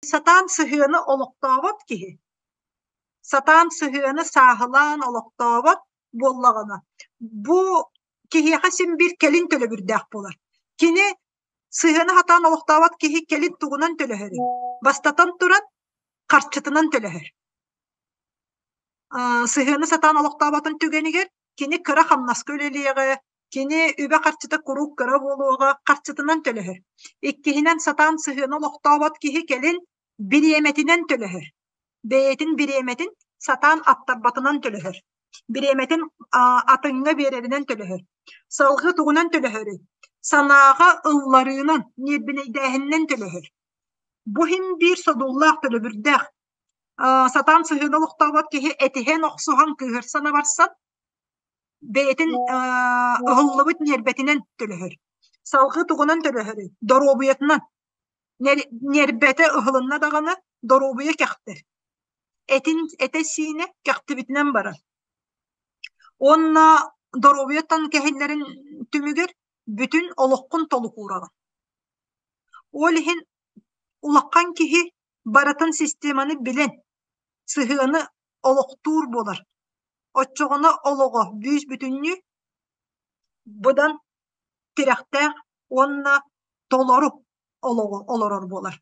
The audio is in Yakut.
Сатаан сыһыаны олохтообот киһи, сатаан сыһыаны сааһылаан олохтообот буоллаҕына, бу киһиэхэ син биир кэлин төлөбүрдээх буолар. Кини сыһыаны сатаан олохтообот киһи кэлин тугунан төлөһөрүй? Бастатан туран, харчытынан төлөһөр. Сыһыаны сатаан олохтооботун түгэнигэр кини кыра хамнаска үлэлиэҕэ, кини үбэ-харчыта куруук кыра буолуоҕа, харчытынан төлөһөр. Иккиһинэн, сатаан сыһыаны олохтообот киһи кэлин бириэмэтинэн төлөһөр. Бэйэтин бириэмэтин сатаан аттарбатынан төлөһөр. Бириэмэтин атыҥҥа биэрэринэн төлөһөр. Салгыы тугунан төлөһөрүй? Санааҕа ылларыынан, ньиэрбинэйдээһининэн төлөһөр. Бу иһин биир содуллаах төлөбүрдээх. Сатаан сыһыаны олохтообот киһи этиһэн, охсуһан, кыыһырсан абарсан бэйэтин ыһыллыбыт ньиэрбэтинэн төлөһөр. Салгыы тугунан төлөһөрүй? Доруобуйатынан. Ньиэрбэтэ ыһылынна даҕаны доруобуйа кэхтэр. Этин этэ-сиинэ кэхтибитинэн барар. Уонна доруобуйаттан кэһиллэрин түмүгэр бүтүн олоххун толук уураҕын. Ол иһин улахан киһи барытын системаны билэн, сыһыаны олохтуур буолар. Оччоҕуна олоҕо бүүс-бүтүннүү быдан тирэхтээх уонна толору олоҕу олорор буолар.